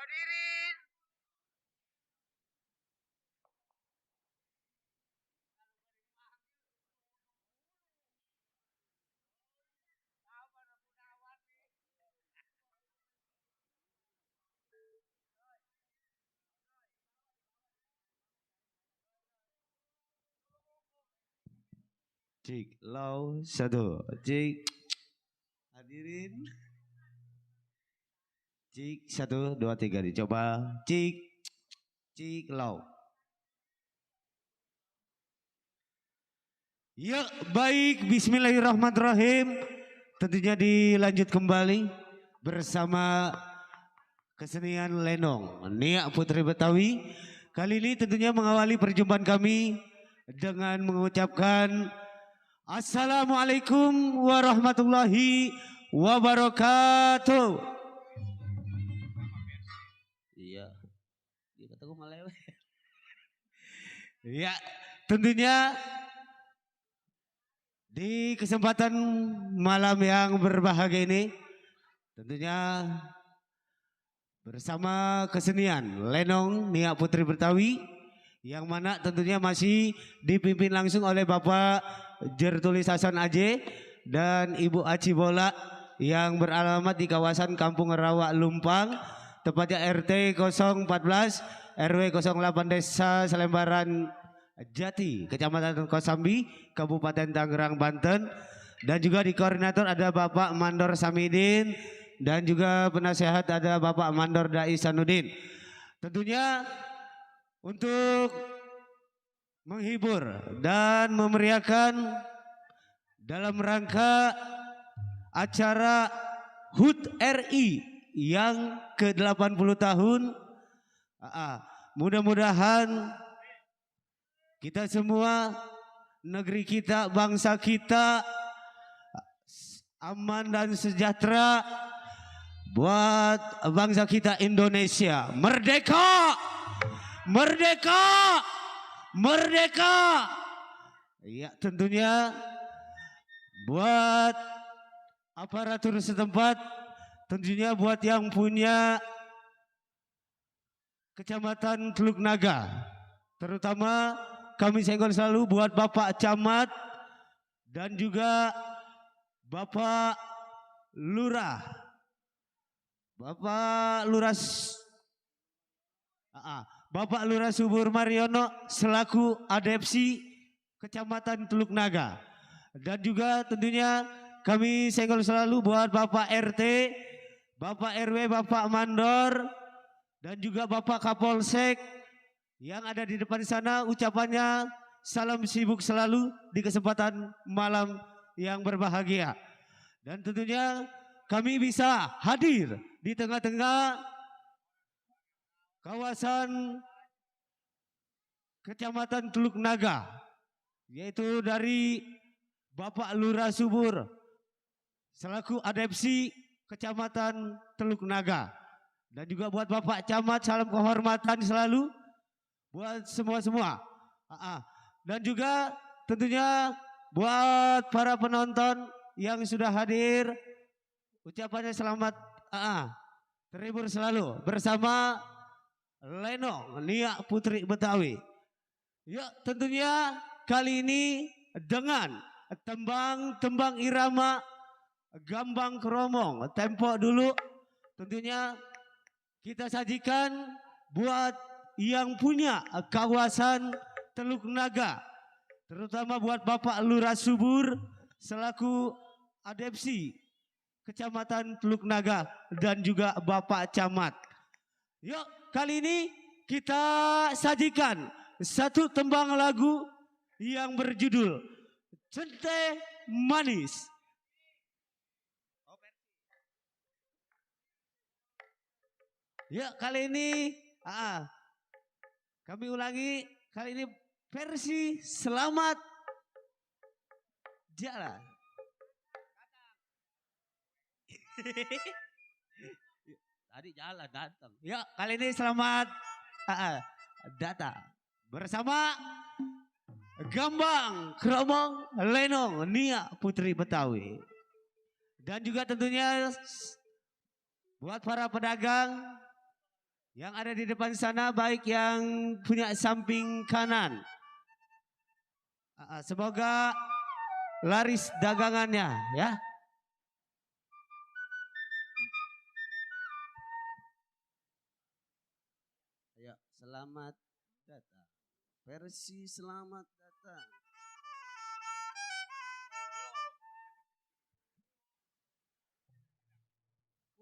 Hadirin. Cik, low, satu. Cik, hadirin. Cik, satu, dua, tiga. Dicoba. Cik, cik, low. Ya, baik. Bismillahirrahmanirrahim. Tentunya dilanjut kembali bersama kesenian lenong Nia Putri Betawi. Kali ini tentunya mengawali perjumpaan kami dengan mengucapkan Assalamualaikum warahmatullahi wabarakatuh. Iya, dia kataku melewe. Ya, tentunya di kesempatan malam yang berbahagia ini, tentunya bersama kesenian lenong Nia Putri Betawi, yang mana tentunya masih dipimpin langsung oleh Bapak Jertulis Hasan Aje dan Ibu Aci Bola yang beralamat di kawasan Kampung Rawa Lumpang, tepatnya RT 014 RW 08 Desa Selembaran Jati, Kecamatan Kosambi, Kabupaten Tangerang, Banten. Dan juga di koordinator ada Bapak Mandor Samidin dan juga penasehat ada Bapak Mandor Dai Sanudin. Tentunya untuk menghibur dan memeriahkan dalam rangka acara HUT RI yang ke-80 tahun. Mudah-mudahan kita semua, negeri kita, bangsa kita aman dan sejahtera. Buat bangsa kita Indonesia merdeka, merdeka, merdeka. Ya, tentunya buat aparatur setempat, tentunya buat yang punya Kecamatan Teluk Naga, terutama kami senggol selalu buat Bapak Camat dan juga Bapak Lurah, Bapak Lurah, Bapak Lurah Subur Mariono selaku adepsi Kecamatan Teluk Naga. Dan juga tentunya kami senggol selalu buat Bapak RT, Bapak RW, Bapak Mandor, dan juga Bapak Kapolsek yang ada di depan sana. Ucapannya salam sibuk selalu di kesempatan malam yang berbahagia. Dan tentunya kami bisa hadir di tengah-tengah kawasan Kecamatan Teluk Naga, yaitu dari Bapak Lurah Subur selaku adepsi Kecamatan Teluk Naga. Dan juga buat Bapak Camat, salam kehormatan selalu buat semua-semua. Dan juga tentunya buat para penonton yang sudah hadir, ucapannya selamat terhibur selalu bersama lenong Nia Putri Betawi. Ya, tentunya kali ini dengan tembang-tembang irama Gambang Kromong tempo dulu, tentunya kita sajikan buat yang punya kawasan Teluk Naga, terutama buat Bapak Lurah Subur selaku adepsi Kecamatan Teluk Naga dan juga Bapak Camat. Yuk, kali ini kita sajikan satu tembang lagu yang berjudul Centeh Manis. Ya, kali ini kami ulangi, kali ini versi Selamat Jalan. Tadi jalan datang. Ya, kali ini selamat datang bersama Gambang Kromong Lenong Nia Putri Betawi. Dan juga tentunya buat para pedagang Yang ada di depan sana baik yang punya samping kanan. Semoga laris dagangannya ya. Ayo, selamat datang. Versi selamat datang.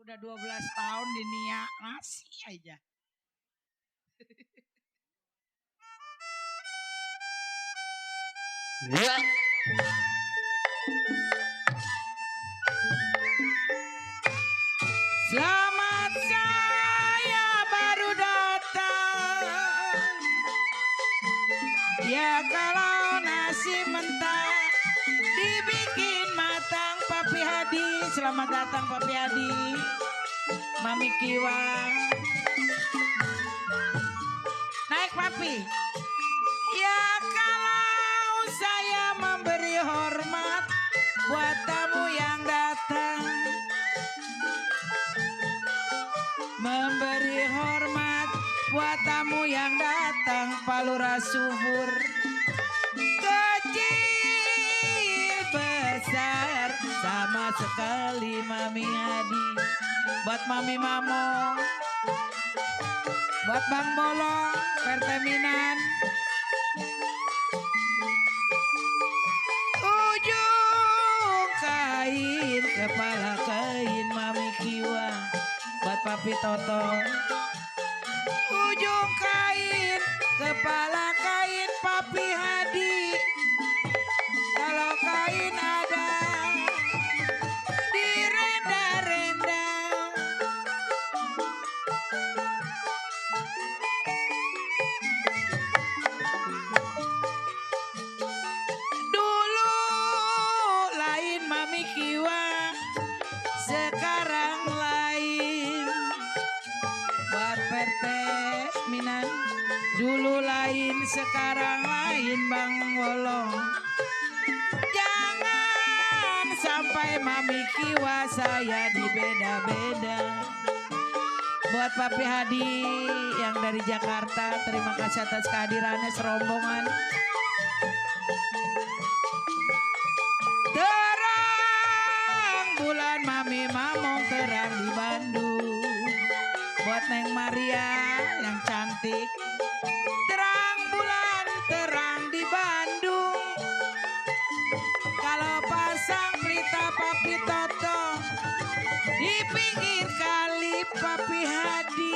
Udah 12 tahun di Nia masih aja. Ya. Selamat saya baru datang. Ya kalau nasi mentah dibikin matang Papi Hadi. Selamat datang Papi Hadi. Mami Kiwa. Naik Papi. Ya kalau saya memberi hormat buat tamu yang datang. Memberi hormat buat tamu yang datang. Palura subur kecil besar sama sekali Mami Hadi. Buat Mami Mamo, buat Bang Bolong, Perteminan, ujung kain, kepala kain Mami Kiwa. Buat Papi Toto, ujung kain, kepala kain Papi Hadi. Kalau kain ada direnda-renda. Dulu lain Mami Kiwa, sekarang lain. Buat Perteminan, dulu lain sekarang lain Bang Wolong. Jangan sampai Mami Kiwa saya dibeda-beda. Buat Papi Hadi yang dari Jakarta, terima kasih atas kehadirannya serombongan. Terang bulan Mami Mamong terang di Bandung. Buat Neng Maria yang cantik. Terang bulan terang di Bandung. Kalau pasang pelita Papi Toto di pinggir kali Papi Hadi.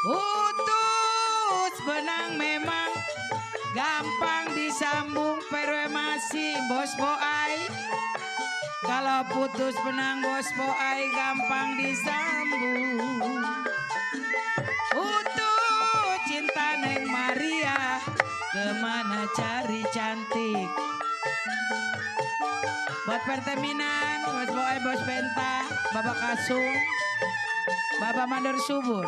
Utus benang memang gampang disambung perwe masih bos boai. Kalau putus benang bos boai gampang disambung. Utuh cinta Neng Maria, kemana cari cantik. Buat Perteminan, bos boai, bos Benta, Bapak Kasung, Bapak Mandor Subur.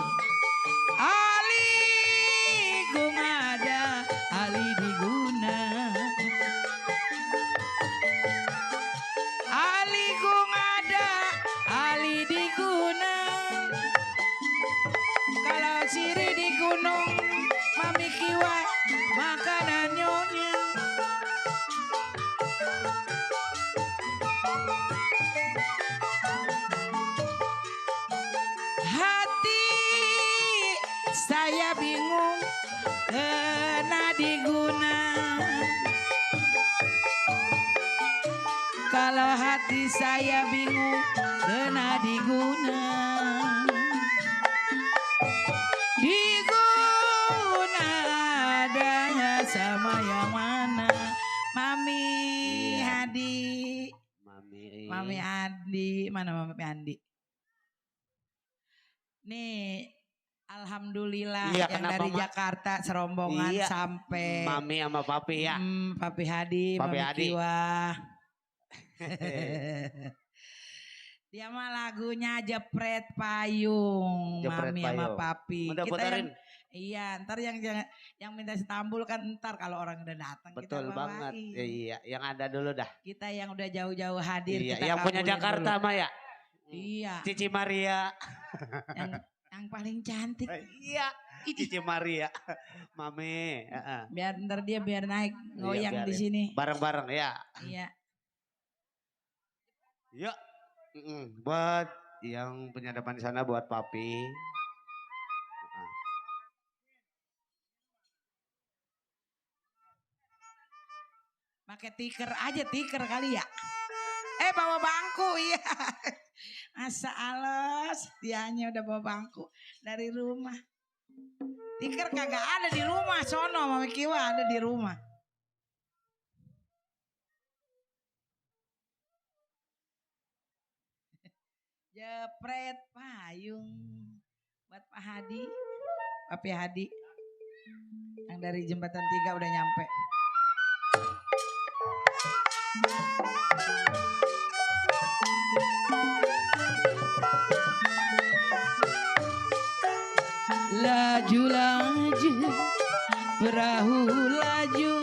Ali Gungada, Ali Diguna. Ali Gungada, Ali Diguna. Kalau siri di gunung, Mami Kiwa, makanan nyonya. Hati saya bingung, kena diguna. Kalau hati saya bingung, kena diguna. Diguna adanya sama yang mana? Mami Hadi. Mami Andi, mana Mami Andi? Nih, alhamdulillah Iya, yang kenapa, dari Mak? Jakarta serombongan Iya, sampai Mami sama Papi ya. Papi Hadi, Papi Mami Hadi. Kiwa. Dia mah lagunya Jepret Payung, Jepret Mami sama Payung. Papi. Udah Kita putarin. Iya, ntar yang minta Istanbul kan ntar kalau orang udah datang kita Betul banget. bawain. Iya, yang ada dulu dah. Kita yang udah jauh-jauh hadir Iya, kita yang punya kabulin Jakarta dulu. mah ya. Iya. Cici Maria. Yang paling cantik. Iya, Cici Maria. Mame, Biar ntar dia biar naik ngoyang di sini. Bareng-bareng ya. Iya. Yuk. Buat yang penyadapan di sana buat Papi. Pakai tiker aja, tiker kali ya. Bawa bangku, iya. Asa alos, dianya udah bawa bangku dari rumah. Tiker kagak ada di rumah, sono Mami Kiwa ada di rumah. Jepret payung buat Pak Hadi, Papi Hadi. Yang dari jembatan 3 udah nyampe. Laju-laju perahu laju,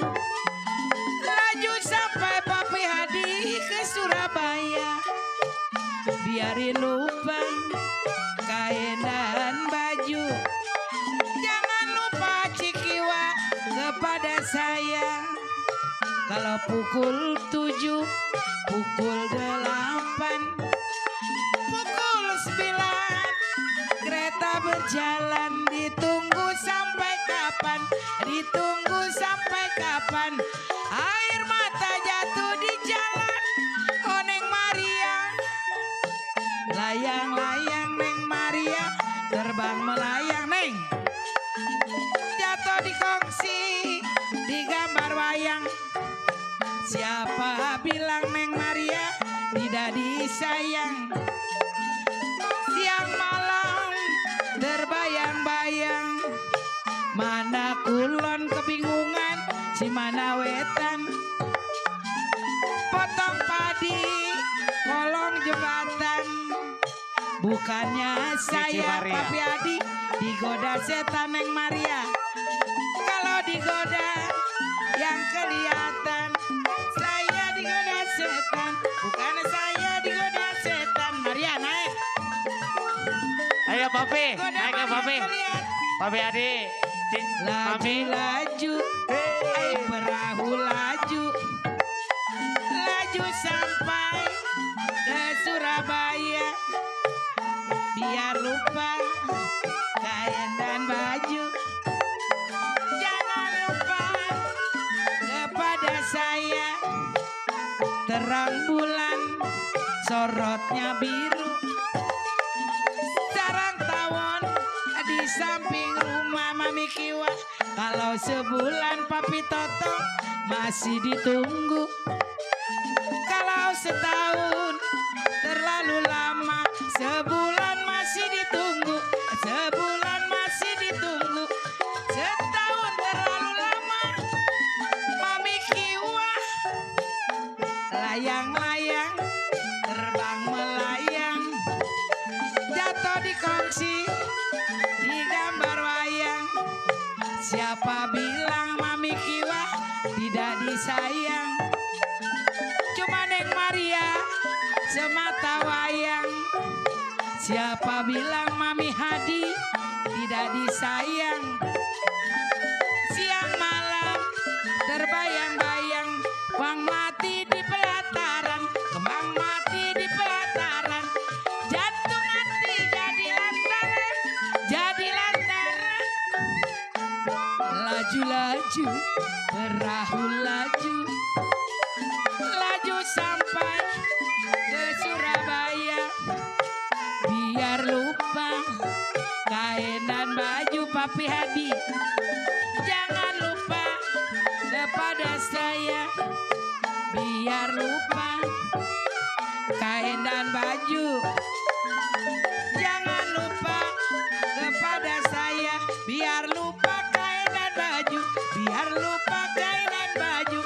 laju sampai Papi Hadi ke Surabaya. Biarin lupa kain dan baju, jangan lupa Cikiwa kepada saya. Kalau pukul 7, pukul 8, pukul 9 kereta berjalan. Ditunggu sampai kapan? Ditunggu sampai kapan? Air mata jatuh di jalan. Oh Neng Maria, layang-layang Neng Maria, terbang melayang Neng. Jatuh di kongsi, di gambar wayang. Siapa bilang Neng Maria tidak disayang? Siang malam terbayang-bayang, mana kulon kebingungan, si mana wetan. Potong padi, kolong jembatan. Bukannya saya Papi Hadi digoda setan Neng Maria. Kalau digoda yang kelihatan, saya digoda setan, bukan saya digoda setan. Maria naik. Ayo Papi, naik ke Papi. Papi Hadi. Laju-laju, perahu laju, laju sampai ke Surabaya. Biar lupa kain dan baju, jangan lupa kepada saya. Terang bulan, sorotnya biru, sarang tawon di samping rumah Mami Kiwa. Kalau sebulan Papi Toto masih ditunggu. Kalau setahun terlalu lama, sebulan masih ditunggu. Sebulan masih ditunggu, setahun terlalu lama. Mami Kiwa, layang-layang terbang melayang, jatuh di kongsi, di gambar wayang. Siapa bilang Mami Kiwa tidak disayang? Cuma Neng Maria semata wayang. Siapa bilang Mami Hadi tidak disayang? Siang malam terbayang-bayang, uang mati di pelataran, kembang mati di pelataran. Jantung hati jadi lantaran, jadi lantaran. Laju-laju perahu laju, laju sampai ke Surabaya. Biar lupa kain dan baju Papi Hadi, jangan lupa kepada saya. Biar lupa kain dan baju, jangan lupa kepada saya. Biar lupa kain dan baju, biar lupa kain dan baju,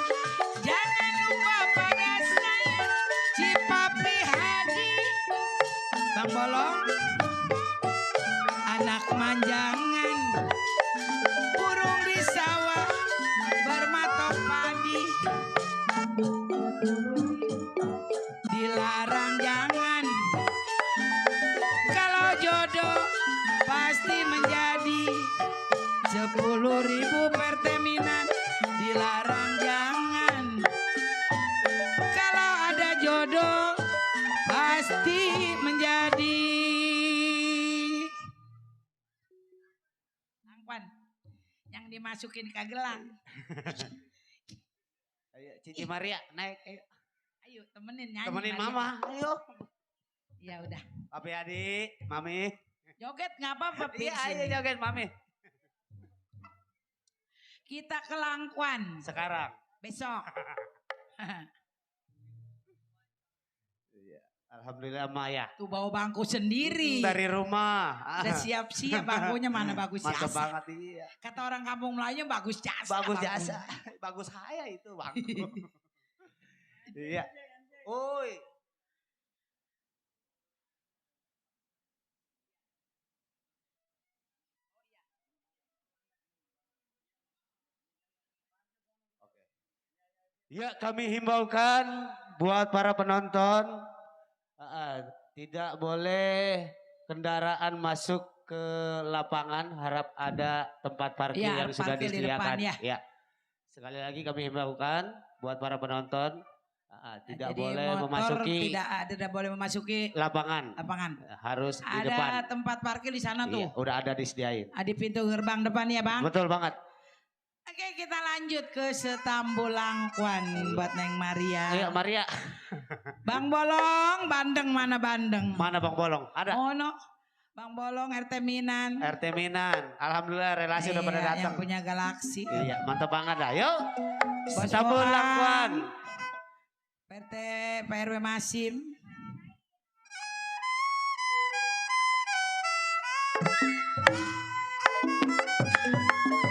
jangan lupa pada saya. Si Papi Hadi. Bang Bolong, anak manjangan, 10.000 perteminan dilarang jangan. Kalau ada jodoh pasti menjadi. Angkwan yang dimasukin ke gelang. Ayo Cici Maria naik. Ayo, Ayo temenin nyanyi. temenin Maria. mama. Ayo. Ya udah. Papi adik, mami. Joget nggak apa-apa. Pin, Iya ayo sini. joget mami. Kita ke Langkwan Sekarang. besok. Alhamdulillah Maya. Tuh bawa bangku sendiri. Dari rumah. Udah siap-siap bangkunya mana bagus Mantap jasa. banget iya. Kata orang kampung Melayu bagus jasa. Bagus bangkunya. jasa. Bagus saya itu bangku. Iya. Oi. Ya kami himbaukan buat para penonton tidak boleh kendaraan masuk ke lapangan, harap ada tempat parkir Ya, yang sudah parkir di disediakan. depan, ya. Sekali lagi kami himbaukan buat para penonton tidak Jadi boleh motor memasuki tidak boleh memasuki lapangan, lapangan. harus di Ada depan. tempat parkir di sana tuh. Iya, udah ada disediain. Di pintu gerbang depan ya bang. Betul banget. Oke kita lanjut ke Setambu Langkwan buat Neng Maria. Ayo Maria. Bang Bolong, Bandeng mana Bandeng? Mana Bang Bolong? Ada. Oh no, Bang Bolong RT Minan. RT Minan. Alhamdulillah relasi udah pada Iya, datang. yang punya Galaksi. Iya, mantap banget dah. Yuk. Bos Sambul Boan. Langkwan. PT PRW Masim.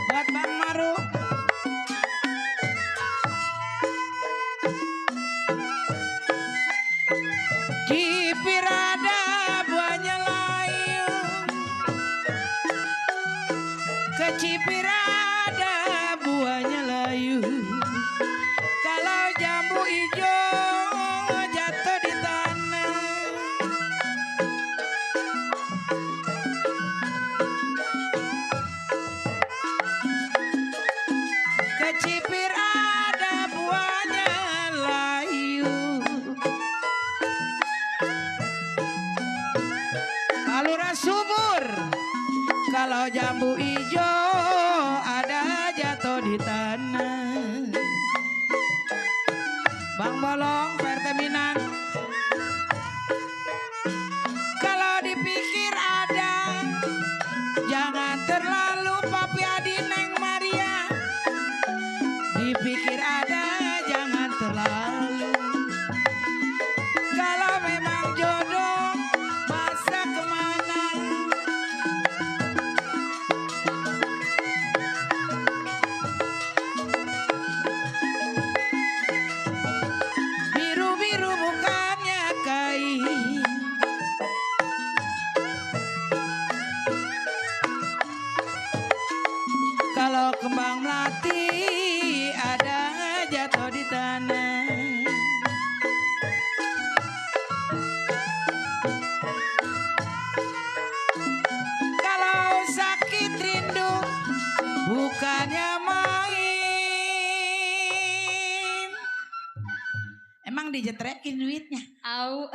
Buat Bang Maru. Cipirada buahnya layu. Ke Cipirada buahnya layu. Kalau jambu hijau jatuh di tanah. Kecipir ada buahnya layu. Alura subur. Kalau jambu hijau ada jatuh di tanah. Bang Bolong perteminan. Kalau dipikir ada, jangan terlalu Papi Adi Neng Maria. Dipikir ada, jangan terlalu. Kalau memang jodoh, masa kemana? Biru-biru bukannya kain. Kalau kembang melati ada jatuh di tanah. Kalau sakit rindu bukannya main. Emang dijetrekin duitnya. Au.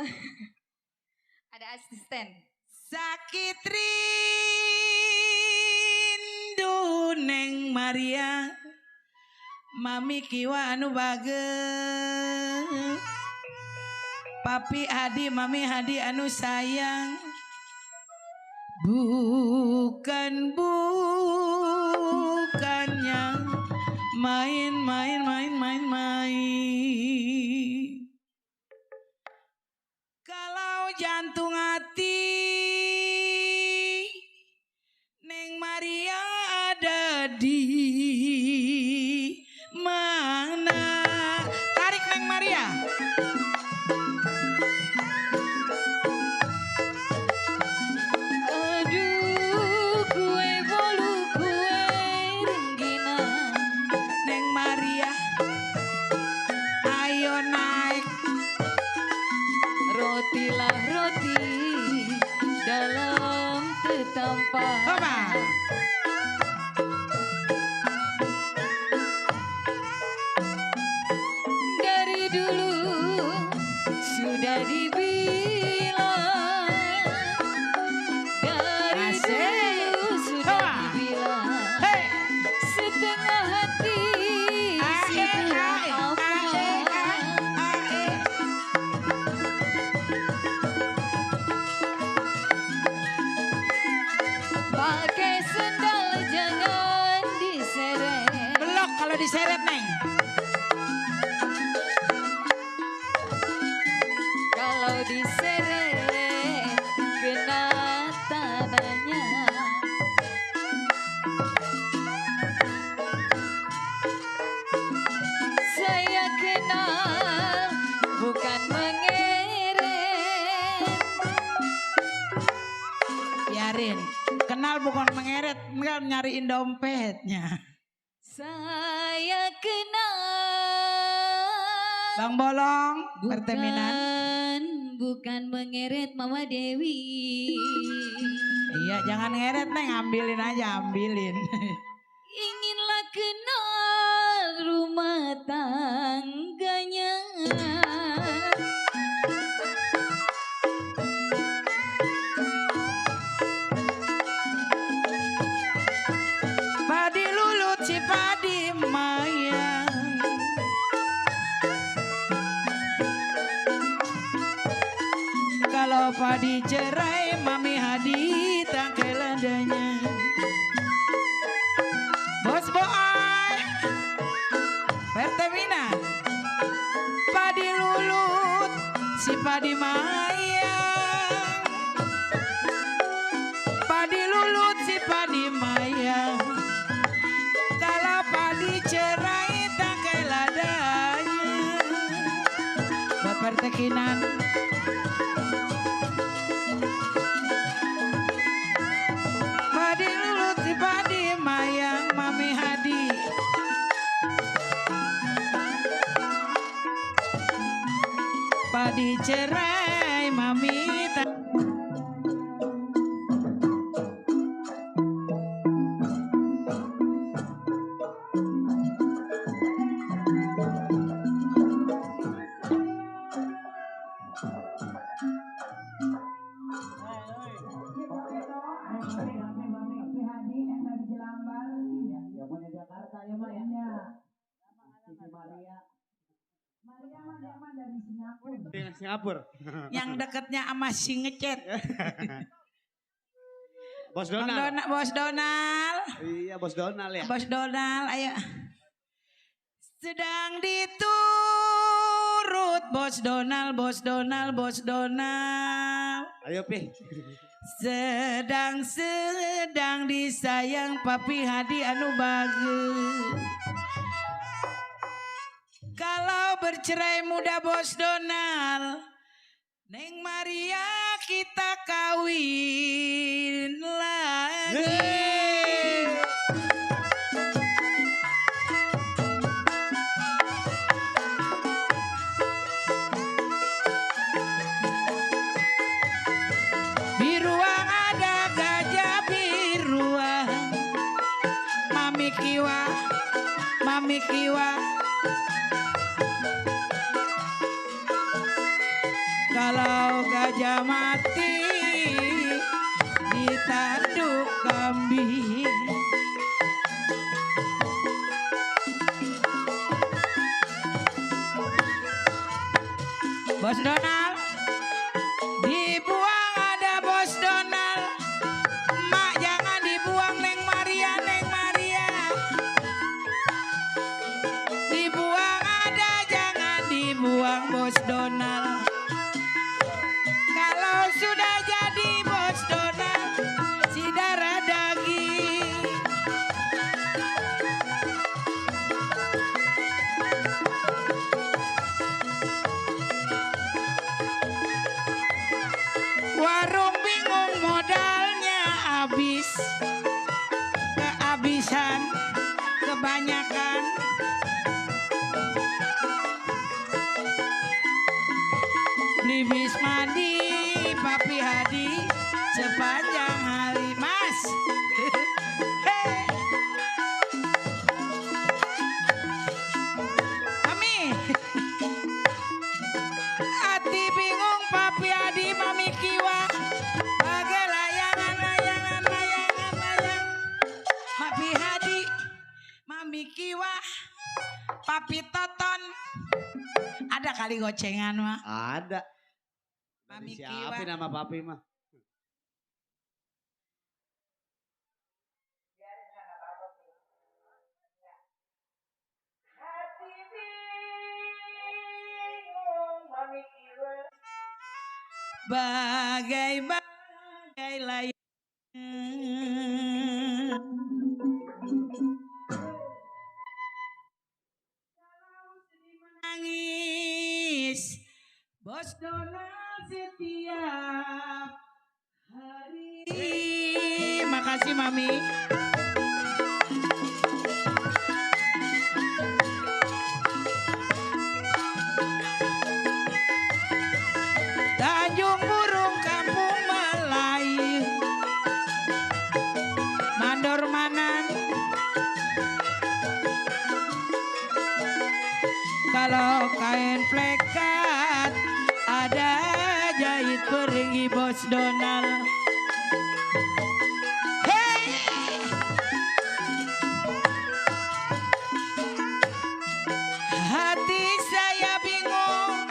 Ada asisten. Sakit rindu Neng Maria. Mami kiwa anu bageus. Papi Hadi, Mami Hadi anu sayang. Bukannya main. Kalau jantung hati Neng Maria ada di mana? Tarik Neng Maria. Aduh, kue bolu kue rengginang. Neng Maria. Ayo naik. Rotilah roti dalam tetampak. Coba. diseret Neng. Kalau diseret kena tanahnya. Saya kenal bukan mengeret. Biarin. Kenal bukan mengeret, enggak nyariin dompetnya. Saya kenal Bang Bolong, perteminan. bukan mengeret Mama Dewi. Iya, jangan ngeret Neng, ambilin aja, ambilin. Inginlah kenal rumah tangganya. Padi lulut si padi mayang. Kalau padi cerai Mami Hadi tak keladanya. Bos boy Pertamina padi lulut si padi mayang. Padi lulut si padi mayang. Kalau padi cerai tak keladanya. Buat pertekinan. Padi lulut si padi mayang Mami Hadi. Padi cerai Mami tak. Dengan Singapura. Yang deketnya sama si ngecet. Bos Bang Donald. Bos Donald. Iya, Bos Donald ya. Bos Donald, ayo. Sedang diturut Bos Donald, Bos Donald, Bos Donald. Ayo Pi. Sedang disayang Papi Hadi anu bagus. Kalau bercerai muda Bos Donald, Neng Maria kita kawin lagi. Biruang ada gajah biruang, Mami Kiwa, Mami Kiwa. Kalau gajah mati ditanduk kambing. Bos Donald, dibuang ada Bos Donald. Mak jangan dibuang Neng Maria, Neng Maria. Dibuang ada jangan dibuang Bos Donald. Kalau sudah jadi Bos Donald, si darah daging. Warung bingung modalnya habis. Kehabisan, kebanyakan. Beli bis mandi Papi Hadi sepanjang hari Mas. Hei. Mami. Hati bingung Papi Hadi Mami Kiwa. Bagai layangan, layangan, layangan, layang. Papi Hadi Mami Kiwa. Papi Toton. Ada kali gocengan mah. Ada. Mami Siapa Kiwa. nama papi mah? bagai layang. Menangis Bos Donald setiap hari. Makasih Mami. Tanjung burung kampung Melayu, mandor manan. Kalau kain plekat ada jahit pergi Bos Donald. Hey! Hati saya bingung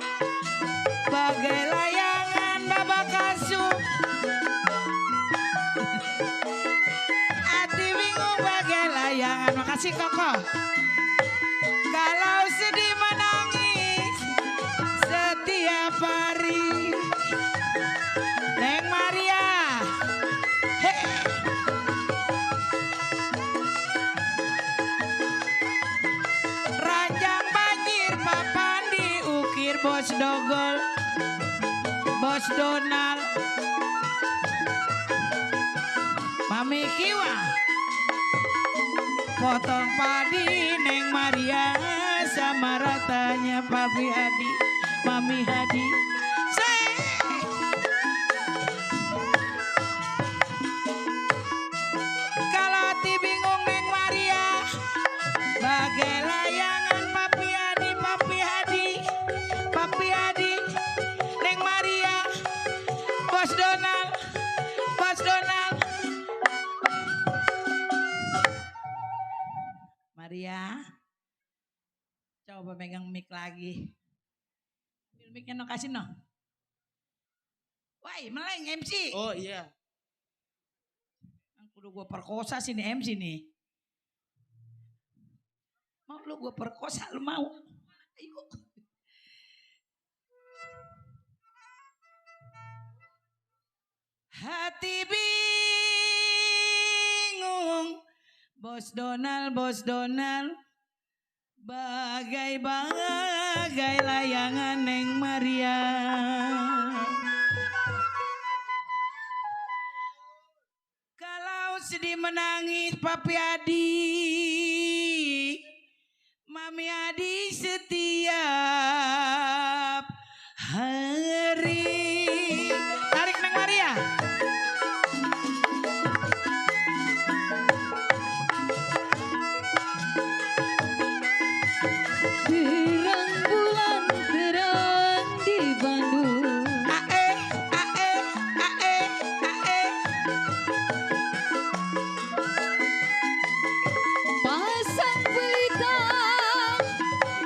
bagai layangan babak kasur. Hati bingung bagai layangan. Makasih Koko. Kalau sedih menangis setiap hari. Neng Maria. Hey. Ranjang banjir papan diukir Bos Dogol, Bos Donald, Mami Kiwa. Potong padi Neng Maria sama ratanya Papi Hadi, Mami Hadi. Kalau hati bingung Neng Maria bagai layangan Papi Hadi, Papi Hadi, Papi Hadi, Neng Maria, Bos Donald, Bos Donald. Maria, coba megang mic lagi. Mic-nya no kasih no. Woi, meleng MC. Oh iya. Kudu gue perkosa sini MC nih. Mau lu gue perkosa, lu mau? Ayo. Hati bingung Bos Donald, Bos Donald, bagai layangan Neng Maria. Kalau sedih menangis Papi Adi, Mami Adi setiap hari. Tarik Neng Maria. Terang bulan terang di Bandung. Ae, ae, ae, ae. Pasang pelita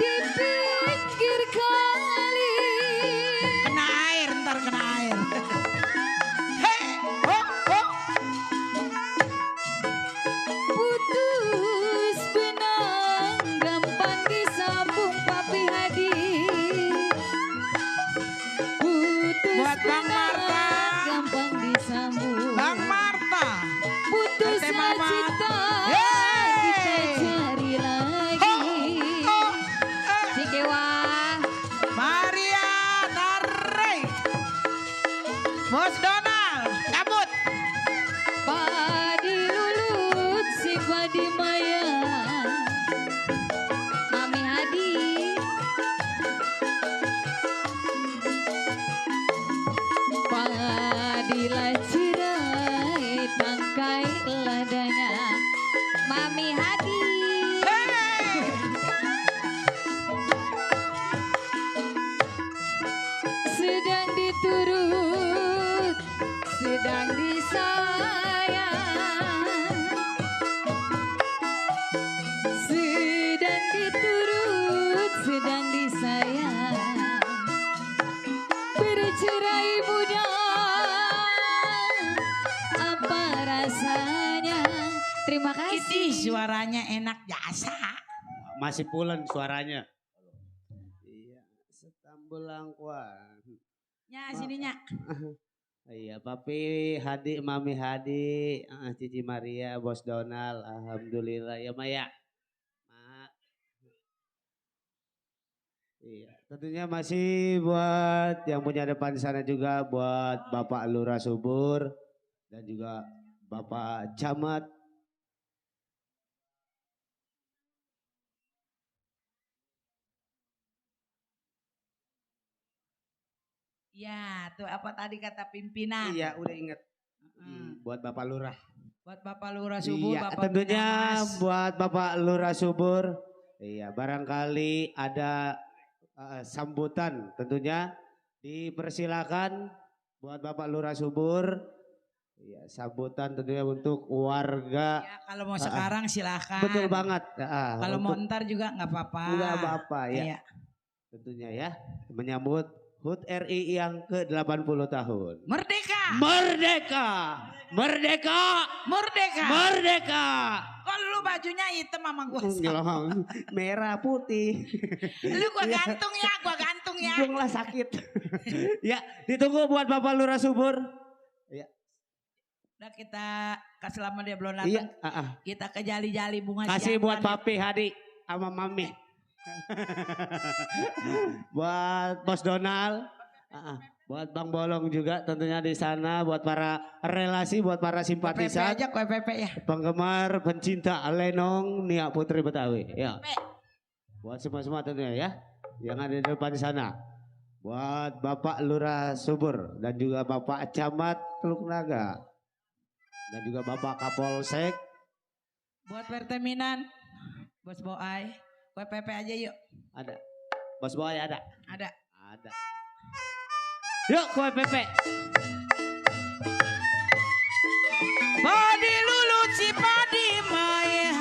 di pinggir kali. Kena air, ntar kena air. Hei, oh, oh. Putus benang gampang disambung Papi Hadi. Putus Buat Bang Marta. benang gampang disambung. Bang Marta. Putus RT Mama. cinta Yeay. kita cari lagi. Oh, Cikewa. Maria, tarik. Bos Donald, cabut. Padi lulut si Padi Maya. Mami Hadi. Padilah cirai tangkai ladanya. Mami Hadi. Hei. Sedang diturut, sedang disayang. Sedang diturut, sedang disayang. Bercerai muda, apa rasanya? Terima kasih. Iti suaranya enak jasa. Masih pulen suaranya. Iya, setambulang kuan. Nya sininya. Iya, Papi Hadi, Mami Hadi, Cici Maria, Bos Donald, alhamdulillah ya Maya. Iya, tentunya masih buat yang punya depan sana juga buat Bapak Lurah Subur dan juga Bapak Camat. Ya, tuh apa tadi kata pimpinan? Iya, udah inget. Buat Bapak Lurah. Buat Bapak Lurah Subur, Iya, Bapak tentunya Binamas. buat Bapak Lurah Subur. Iya, barangkali ada sambutan tentunya dipersilakan buat Bapak Lurah Subur. Iya, sambutan tentunya untuk warga. Ya, kalau mau sekarang silakan. Betul banget. Kalau mau ntar juga nggak apa-apa. Nggak apa-apa ya. Iya. Tentunya ya menyambut HUT RI yang ke-80 tahun. Merdeka! Merdeka! Merdeka! Merdeka! Merdeka! Kok lu bajunya hitam sama gua? Merah putih. Lu gua gantung ya, gua gantung ya. Buanglah sakit. Ya, ditunggu buat Bapak Lurah Subur. Ya. Udah kita kasih lama dia belum datang. Iya, Kita ke jali-jali bunga kasih buat siantan. Papi Hadi sama Mami. Buat Bos Donald. Buat Bang Bolong juga tentunya di sana, buat para relasi, buat para simpatisan. aja, PP ya. Penggemar pencinta Lenong Nia Putri Betawi. Ya. PP. Buat semua-semua tentunya ya. Yang ada di depan sana. Buat Bapak Lurah Subur dan juga Bapak Camat Teluk Naga. Dan juga Bapak Kapolsek. Buat Pertaminan, Bos Boai, PP aja yuk. Ada. Bos Boy ada. Ada. Ada. Yuk kue pepe. Padi lulut si padi maya,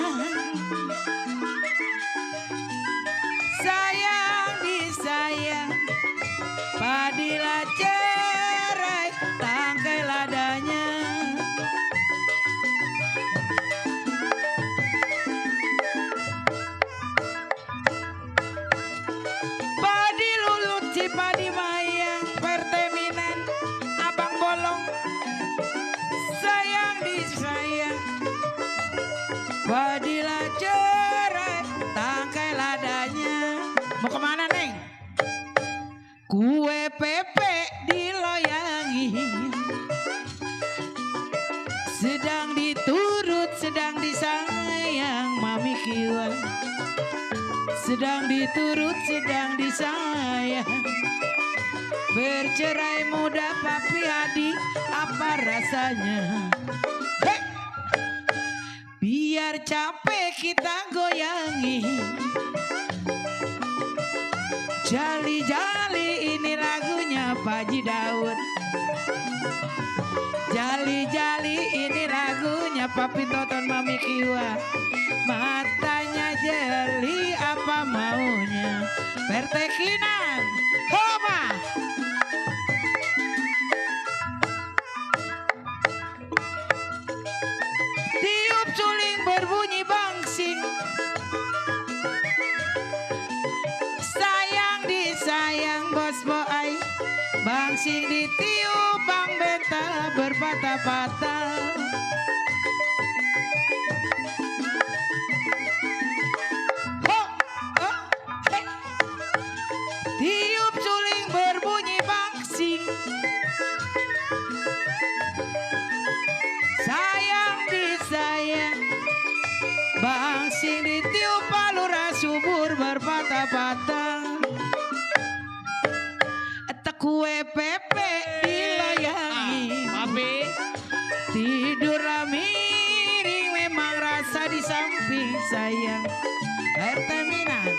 sayang disayang, padilah cerai tangkai ladanya. Padi lulut si padi maya, Pertaminan, Abang Bolong, sayang disayang, padilah cerai tangkai ladanya. Mau kemana Neng? Kue pepe diloyangi, sedang diturut sedang disayang Mami Kiwa, sedang diturut sedang disayang. Bercerai muda Papi Hadi, apa rasanya? Hei! Biar capek kita goyangi, jali-jali ini lagunya Paji Daud, jali-jali ini lagunya Papi Toton Mami Kiwa. Matanya jeli apa maunya Pertekinan Homa. Tiup suling berbunyi bangsing, sayang disayang Bos Boai, bangsing ditiup Bang Benta berpatah-patah. Tiup suling berbunyi bangsing, sayang disayang, bangsing ditiup Lurah Subur berpatah-patah. Kue pepe dilayangi, Papi. tidurlah miring memang rasa di samping sayang. Pertaminan,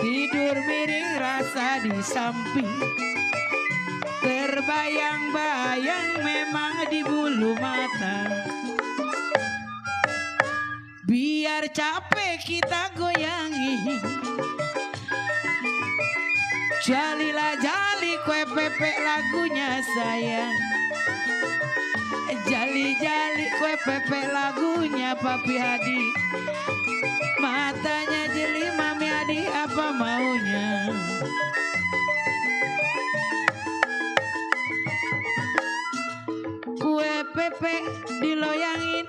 tidur miring rasa di samping, terbayang-bayang memang di bulu mata. Biar capek kita goyangi, jalilah jali kue pepe lagunya sayang, jali-jali kue pepe lagunya Papi Hadi. Matanya jeli Mami Hadi apa maunya? capek diloyangin,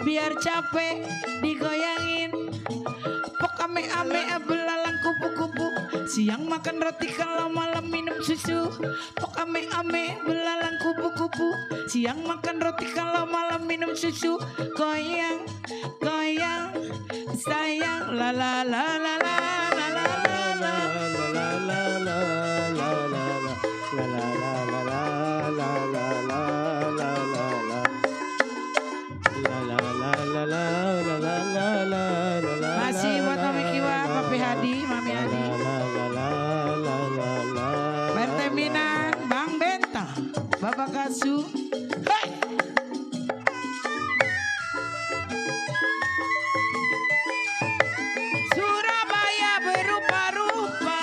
biar capek digoyangin. Pok ame-ame belalang kupu-kupu, siang makan roti kalau malam minum susu. Pok ame-ame belalang kupu-kupu, siang makan roti kalau malam minum susu. Goyang, goyang, sayang, la la la la la la la la la. Masih buat Mami Kiwa, Papi Hadi, Mami Hadi. Perteminan, Bang Benta, Bapak Kasu. Hey! Surabaya berupa-rupa,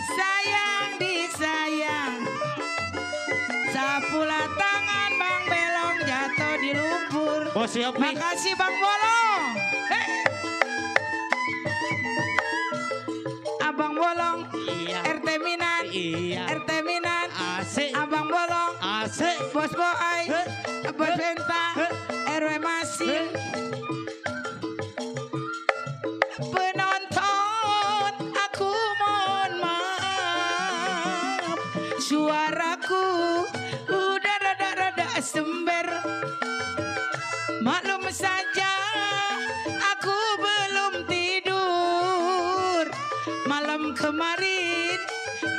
sayang disayang. Sapula tangan Bang Belong jatuh di lumpur. Oh siap nih. Makasih Bang Bolong. Hey. Abang Bolong, Iya. RT Minan, Iya. RT Minan, Asik. Abang Bolong, Asik. Bos Boai, Bos Benta, RW Masin. Penonton, aku mohon maaf, suaraku udah rada-rada sember. Maklum saja, aku belum tidur. Malam kemarin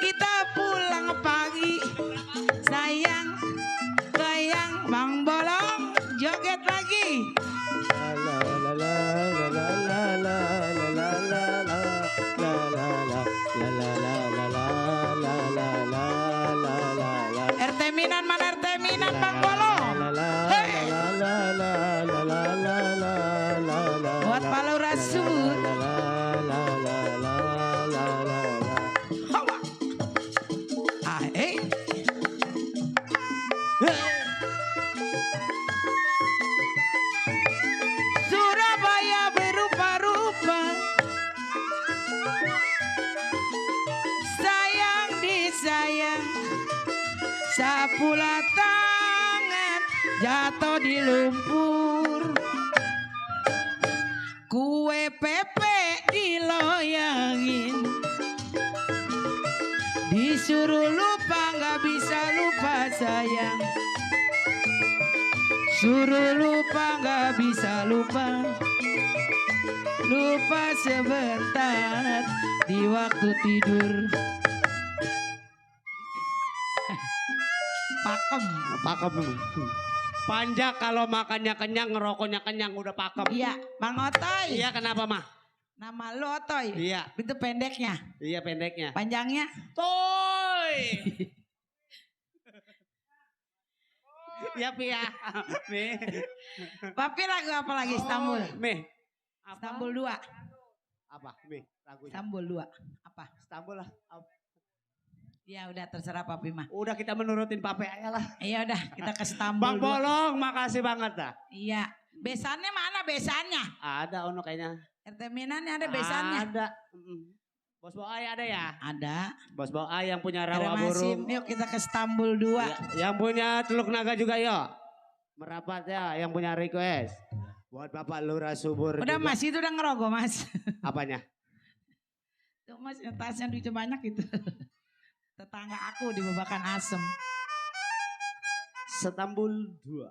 kita pulang pagi. Sayang, sayang, Bang Bolong joget lagi. RT Minan mana RT Minan Bang Bolong? Hey. Buat Palau Rasut. Hawa. Ah, Surabaya berupa-rupa, sayang disayang. Sapula tangan jatuh di lumpur. Kue pepek diloyangin, disuruh lupa nggak bisa lupa sayang. Suruh lupa nggak bisa lupa. Lupa sebentar di waktu tidur. Pakem. Pakem. Panjang kalau makannya kenyang, ngerokoknya kenyang udah pakem. Iya, Bang Otoy. Iya kenapa mah? Nama lu Otoy. Iya. Itu pendeknya. Iya pendeknya. Panjangnya? Toy. Ya Pi ya. Mi. Papi lagu apa lagi? Istanbul. Mi. Istanbul 2. Apa? Mi. Lagunya. Istanbul 2. Apa? Istanbul lah. Ya udah terserah Papi mah. Udah kita menurutin Pape aja lah. Iya udah kita ke Istanbul. Bang 2. Bolong, makasih banget dah. Iya. Besannya mana besannya? Ada ono kayaknya. RT Minannya ada besannya? Ada. Bos Boai ada ya? Ada. Bos Boai yang punya Ada rawa Masim. burung. Yuk kita ke Istanbul 2. Ya, yang punya Teluk Naga juga yuk. Merapat ya yang punya request. Buat Bapak Lurah Subur Udah juga. Mas itu udah ngerogoh Mas. Apanya? Tuh Mas tasnya duitnya banyak itu. Tetangga aku di Babakan Asem. Istanbul 2.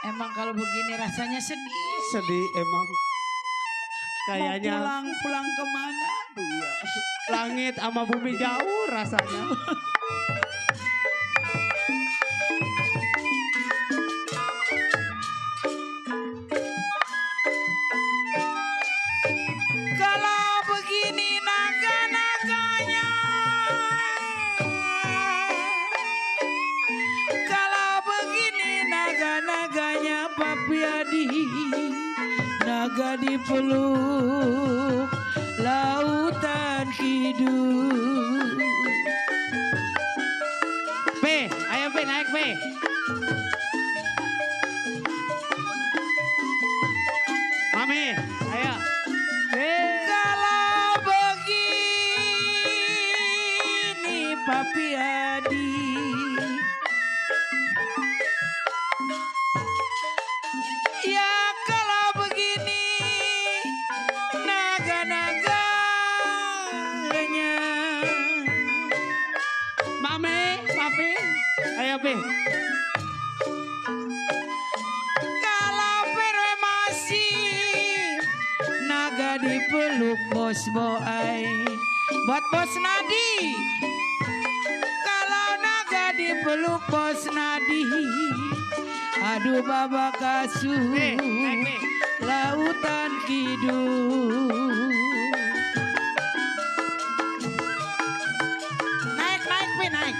Emang kalau begini rasanya sedih. Sedih emang. Kayaknya Mau pulang kemana? iya. Langit sama bumi jauh rasanya. Kalau begini naga-naganya, kalau begini naga-naganya Papi Adi, naga dipeluk laut Be. Mami, ayo. Kalau begini Papi Hadi, ya kalau begini naga-naganya. Mami, Papi. Ayo, Be. Kalau Perwe masih naga dipeluk bos boai. Buat bos Nadi. Kalau naga dipeluk bos Nadi. Aduh baba kasuh Be, naik, Be. lautan kidul. Naik Be, naik.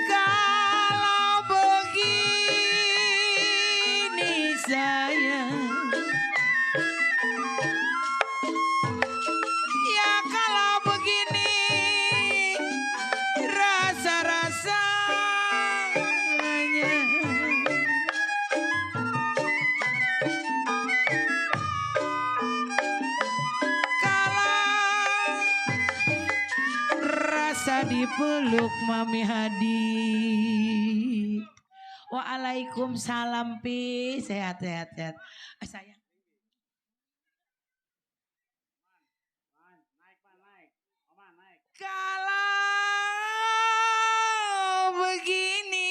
Kalau begini sayang, ya kalau begini rasa-rasanya. Kalau rasa dipeluk Mami Hadi. Waalaikumsalam Pi, sehat. Sayang. Kalau begini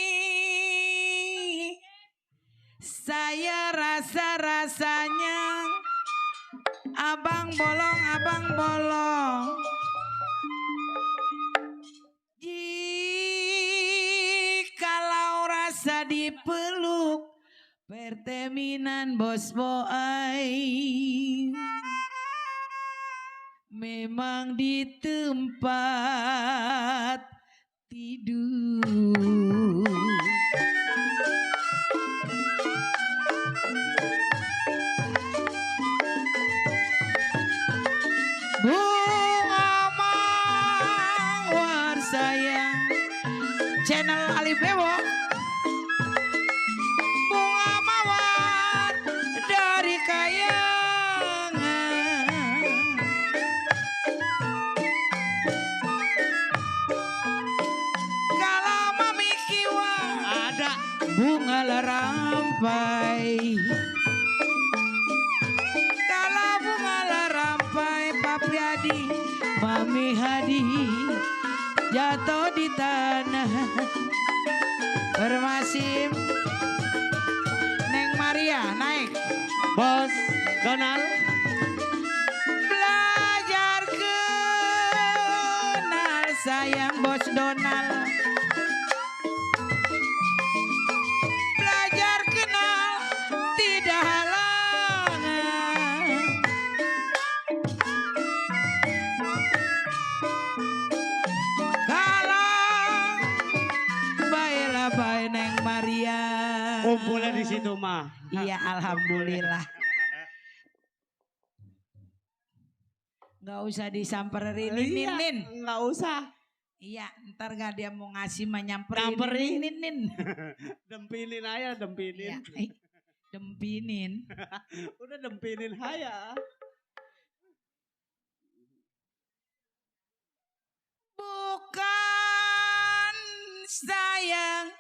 saya rasa-rasanya abang bolong. Jikalau rasa dipeluk perteminan bos boai, memang di tempat tidur. Bunga mawar sayang, channel Ali Bewo. Bunga mawar dari kayangan. Kalau Mami Kiwa Ada. bunga larampai. Kalau bunga larampai Papi Hadi, Mami Hadi jatuh di tanah. Bermasim Neng Maria naik. Bos Donald. Belajar kenal sayang bos Donald. Belajar kenal tidak halangan. Kalau baiklah baik Neng Maria. Kumpulnya di situ mah. Iya alhamdulillah. Gak usah disamperin Nin. Nggak usah. Iya ntar gak dia mau ngasih mah nyamperin Nyamperin. Nin. Dempinin aja, dempinin. Iya. Dempinin. Udah dempinin aja. Bukan sayang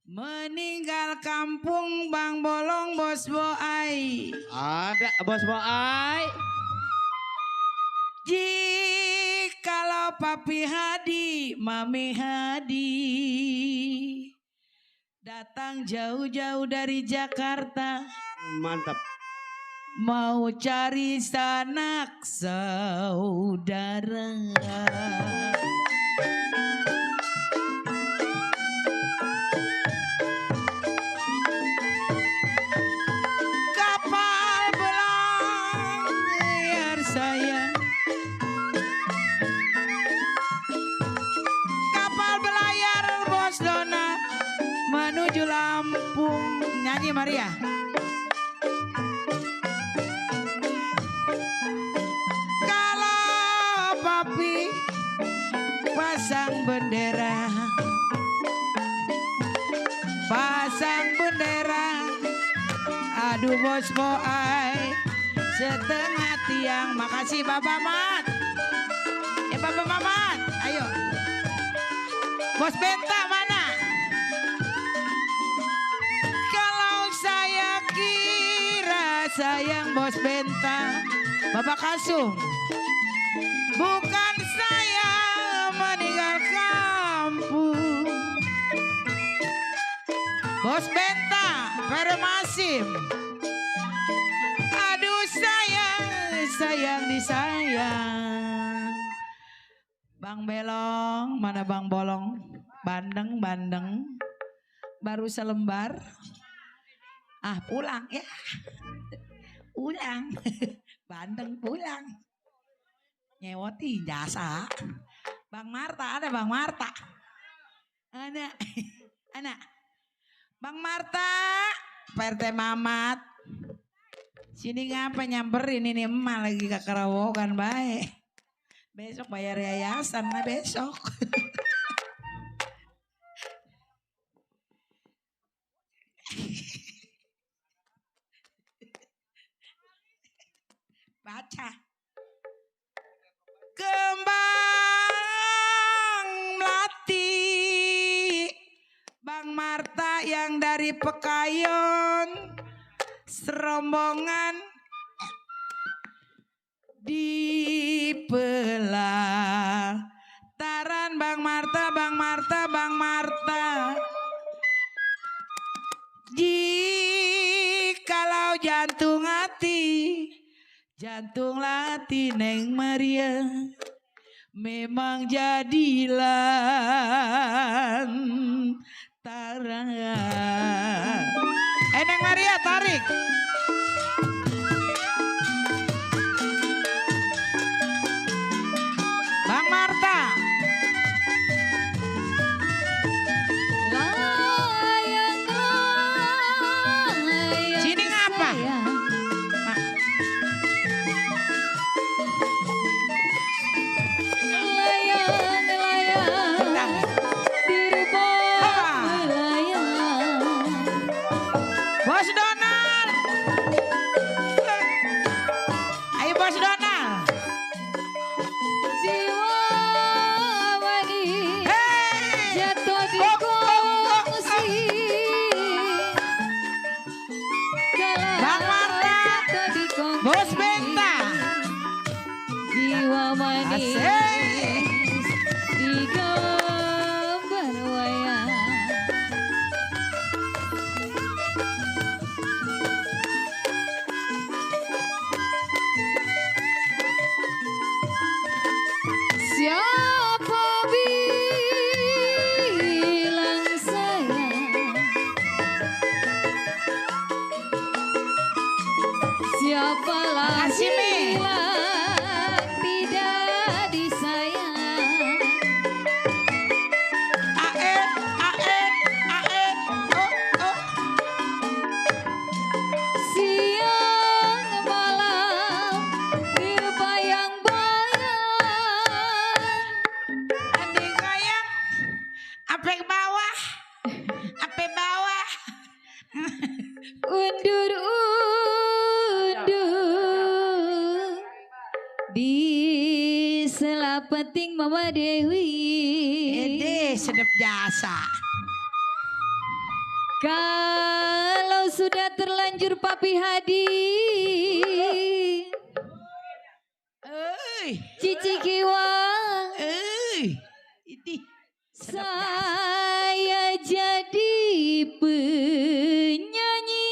meninggal kampung Bang Bolong bos boai. Ada bos boai. Jikalau Papi Hadi, Mami Hadi datang jauh-jauh dari Jakarta, Mantap. mau cari sanak saudara. Kapal belayar sayang, kapal belayar bos Dona menuju Lampung. Nyanyi Maria. Kalau papi pasang bendera, pasang bendera. Aduh bos boai setengah tiang. Makasih Bapak Mat. Bapak Mamat, ayo. Bos Benta mana? Kalau saya kira sayang Bos Benta, Bapak Kasum, bukan saya meninggal kampung. Bos Benta, Permasim. Aduh sayang disayang. Bang Belong, mana Bang Bolong? Bandeng. Baru selembar. Ah pulang ya. Pulang. Bandeng pulang. Nyewoti jasa. Bang Marta, ada Bang Marta. Anak. Bang Marta, PRT Mamat. Sini ngapa nyamperin ini emak lagi ke Karawokan baik. Besok bayar yayasan lah besok. Baca. Kembang melati Bang Marta yang dari Pekayon, serombongan di pelataran. Bang Marta. Jikalau jantung latih Neng Maria memang jadilah tara. Neng Maria tarik. Bang Marta. Sini ngapa? Bos Donald. Ayo Bos Donald. Jatuh di kongsi. Bang Marta. Bos Benta. Jiwa manis Asik. di gambar wayang. Siapa bilang sayang? Siapa lagi Makasih, Mi. bilang tidak disayang? Ae. Oh. Siang malam terbayang-bayang. Adik sayang. Apa bawah? Undur-undur di selapeting Mama Dewi. Ede sedep jasa. Kalau sudah terlanjur Papi Hadi, Cici Kiwang, Ini saya jadi penyanyi.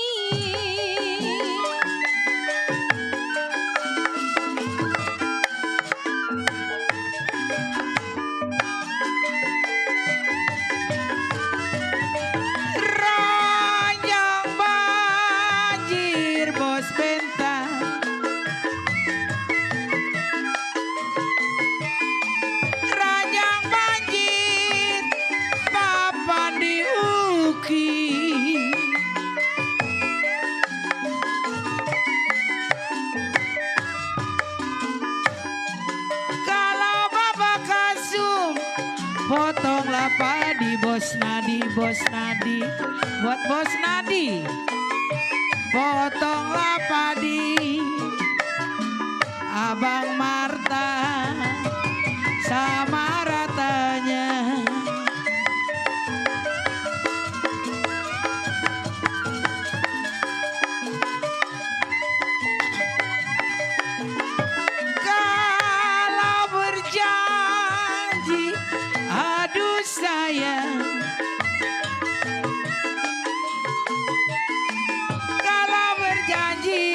ranjang banjir Bos Benta. Ranjang banjir Padi Bos Nadi, Bos Nadi, buat Bos Nadi. Potonglah padi, Abang Marta sama ratanya. Kalau berjanji, aduh sayang. Kalau berjanji,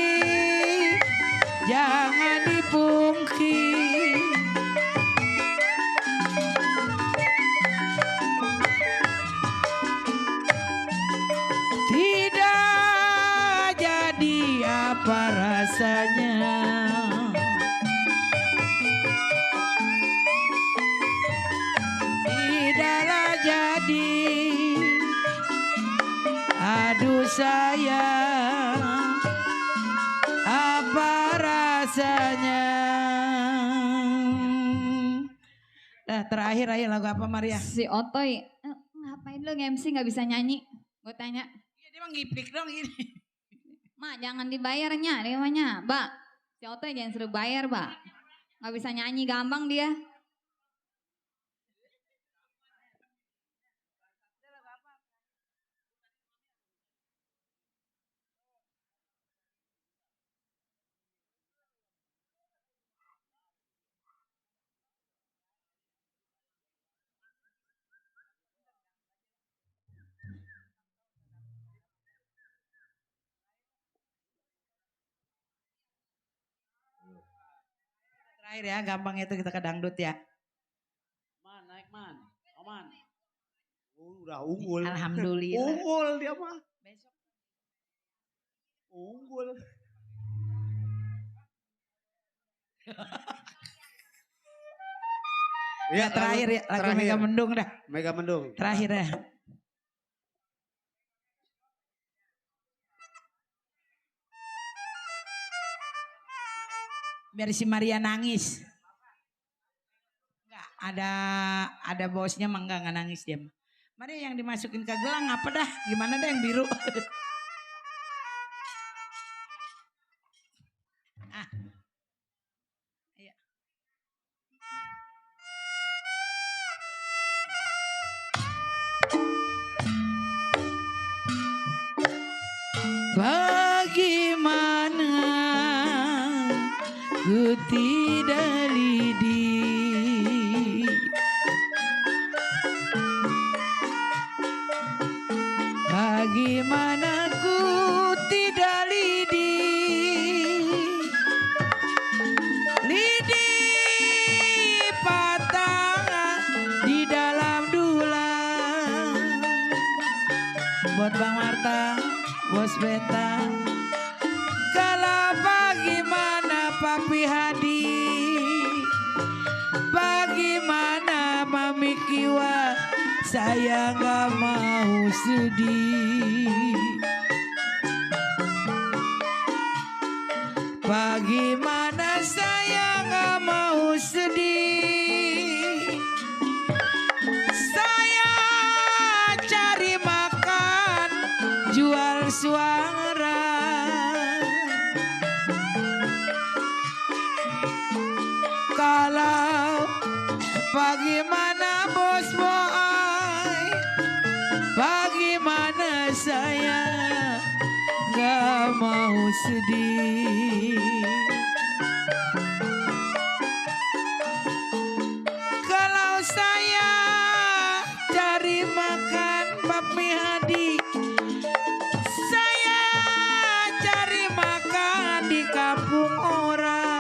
jangan dipungkir. Tidak jadi apa rasanya. Tidaklah jadi. Aduh sayang, apa rasanya? Terakhir aja lagu apa Maria? Si Otoy, ngapain lo nge-MC nggak bisa nyanyi? Gue tanya. Iya dia mah ngiplik dong gini. Mak jangan dibayarnya, dia namanya. Mbak, si Otoy jangan suruh bayar, Mbak. Nggak bisa nyanyi gampang dia. Terakhir ya, gampang itu kita ke dangdut ya. Man, naik man. Aman. Udah unggul. Alhamdulillah. Unggul dia mah. Besok. Unggul. Ya, terakhir ya, lagu terakhir. Mega Mendung dah. Mega Mendung. Terakhir ya. Biar si Maria nangis. Enggak, ada bosnya mah enggak nangis dia. Maria yang dimasukin ke gelang apa dah? Gimana dah yang biru? Ah. Iya. Bagaimana ku tidak lidi, bagaimana ku tidak lidi, lidi patah di dalam dulang. Buat Bang Marta, Bos Beta. Kalau bagaimana Papi Hadi, bagaimana Mami Kiwa, saya gak mau sedih. Bagaimana saya gak mau sedih. Saya cari makan, jual suara. Kalau bagaimana Bos Boy, bagaimana saya gak mau sedih. Kalau saya cari makan Papi Hadi, saya cari makan di kampung orang.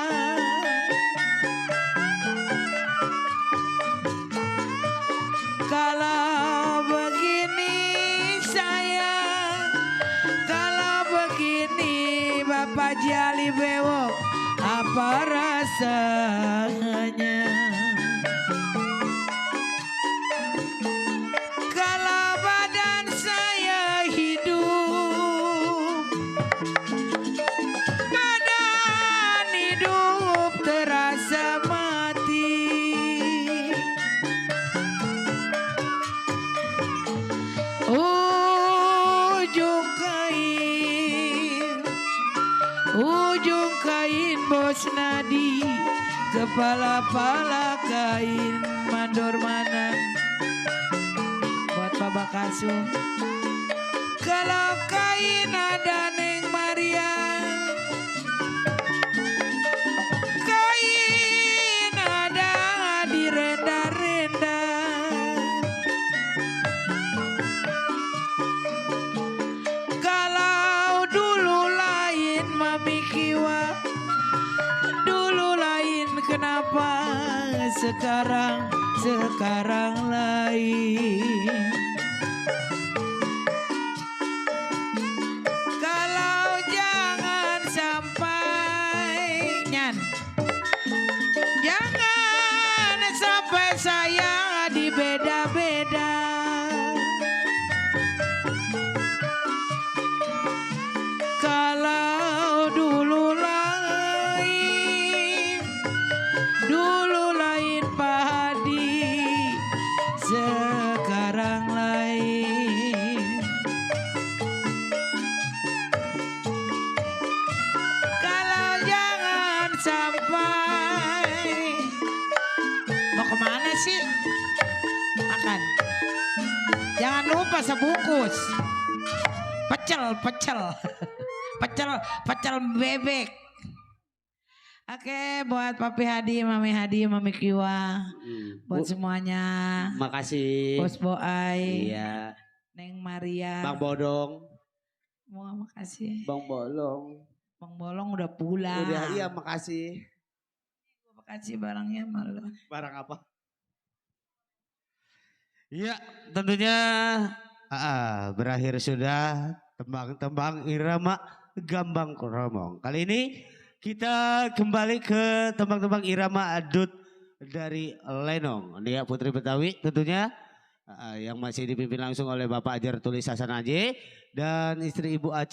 Kalau begini saya, kalau begini Bapak Jali Bewok, apa rasanya? Kalau badan saya hidup, badan hidup terasa mati. Kepala-pala kain mandor mana buat Baba Kasum. Kalau kain ada Neng Maria, kain ada di renda-renda. Kalau dulu lain Mami Kiwa, dulu lain kenapa sekarang lain. Kalau jangan sampai Nyan, jangan sampai saya dibeda-beda. Kalau dulu lain Pak Hadi, sekarang lain. Kalau jangan sampai, mau kemana sih? Makan. Jangan lupa sebungkus. Pecel bebek. Oke, buat Papi Hadi, Mami Kiwa, buat semuanya. Makasih. Bos Boai, Iya. Neng Maria, Bang Bodong. makasih. Bang Bolong. Bang Bolong udah pulang. Udah, iya makasih. Makasih barangnya malu. Barang apa? Iya, tentunya berakhir sudah tembang-tembang irama Gambang Kromong. Kali ini kita kembali ke tembang-tembang irama adut dari Lenong, Nia Putri Betawi tentunya yang masih dipimpin langsung oleh Bapak Ajar Tulis Hasan Aje dan istri Ibu Aci.